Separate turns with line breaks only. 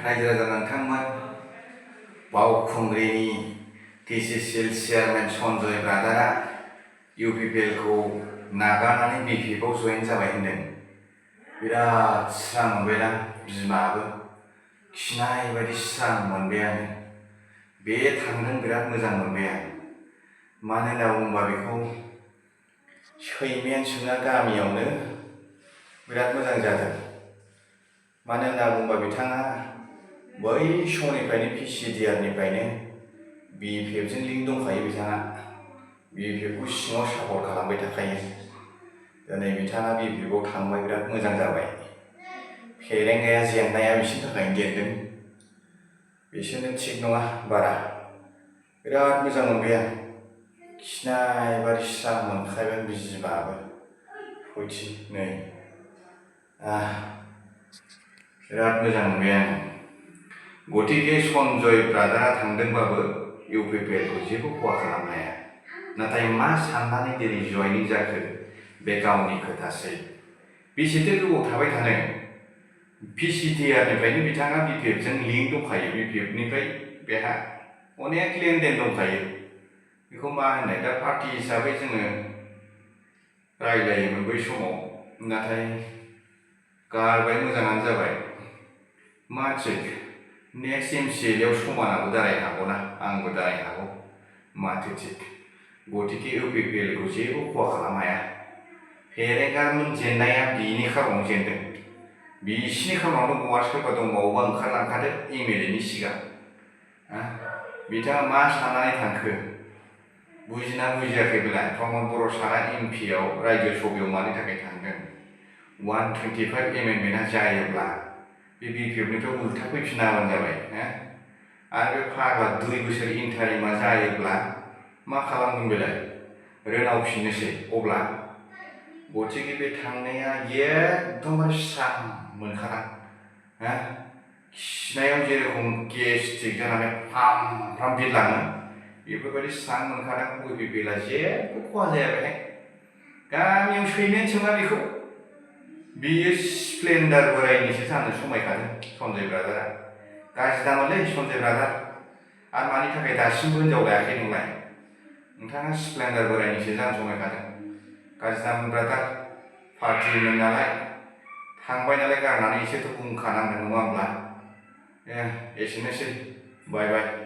रायजो राजा नोंथांमोन बावखुंग्रिनि TCCL चेयारमेन सन्जय ब्रादारा UPPL खौ नागारनानै BPF आव जयेन जाबाय होनदों। बिराद स्रां मोनबायदां बिमाबो खिनाय बायदि स्रां मोनबाय आङो। बे थांदों बिराद मोजां मोनबाय आं। मानो होनना बुंबा बेखौ सैमायानो सोंना गामियावनो बिराद मोजां जादों। मानो होनना बुंबा बिथाङा बै समनिफ्रायनो PCDR निफ्रायनो BPF जों लिंक दंखायो बिथाङा। BPF खौ सिङाव सापर्ट खालामबाय थाखायो। दिनै बिथाङा BPF आव थांबाय बिराद मोजां जाबाय। फेरेंगाया जेननाया बिसोरनि थाखायनो जेनदों। बिसोरनो थिग नङा बारा। बिराद मोजां मोनबाय आं। खिनाय बायदि स्रां मोनखायबाय बिमाबो। फैथि नै बिराद मोजां मोनबाय आं। गतिके सन्जय ब्रादारा थांदोंबाबो UPPL खौ जेबो खहा खालामनो हाया। नाथाय मा साननानै दिनै जयनिं जाखो बे गावनि खोथासै। बेसेथो गोबाव थाबाय थानो। PCDR निफ्रायनो बिथाङा BPF जों लिंक दंखायो। BPF निफ्राय बेहा अनेक लेनदेन दंखायो। बेखौ मा होनो दा पार्टि हिसाबै जोङो रायलायोमोन बै समाव। नाथाय गारबाय मोजाङानो जाबाय। मा थिग नेक्स्ट MCL आव समानाबो दारायनो हागौना आंबो दारायनो हागौ। माथो थिग। गतिके UPPL खौ जेबो खहा खालामनो हाया। फेरेंगामोन जेननाया बिनि खारनाव जेनदों। बिसिनि खारनावनो बहा सोरबा दंबावोबा ओंखारलांखादो MLA नि सिगां। बिथाङा मा साननानै थांखो बुजिना बुजियाखैब्ला प्रमद बर' सारा MP आव रायजो सभायाव मानि थाखाय थांदों। 125 एमेन्डमेन्टआ जायोब्ला बे BPF निफ्राय उल्था फैफिनाबानो जाबाय। आरो बे फाग्ला 2 बोसोर इन्टारिमा जायोब्ला मा खालामगोन बेलाय रोनावफिननोसै अब्ला। गतिके बे थांनाया एकदमबारे स्रां मोनखादां। खिनायाव जेरखम गेस्ट्रिक जानानै फ्राम फ्राम बिरलाङो बेफोरबायदि स्रां मोनखादां। UPPL आ जेबो खहा जाया बेहाय। गामियाव सैमायानो सोङा बेखौ। बियो स्प्लेन्डार बोरायनिसो जानो समायखादों सन्जय ब्रादारा। गाज्रि दामोनलै सन्जय ब्रादार। आरो मानि थाखाय दासिमबो हिनजाव लायाखै नोंलाय? नोंथाङा स्प्लेन्डार बोरायनिसो जानो समायखादों। गाज्रि दामोन ब्रादार। पार्टिमोन नालाय थांबाय नालाय गारनानै एसेथ' बुंखानांगोन नङा होमब्ला? एसेनोसै। बाय बाय।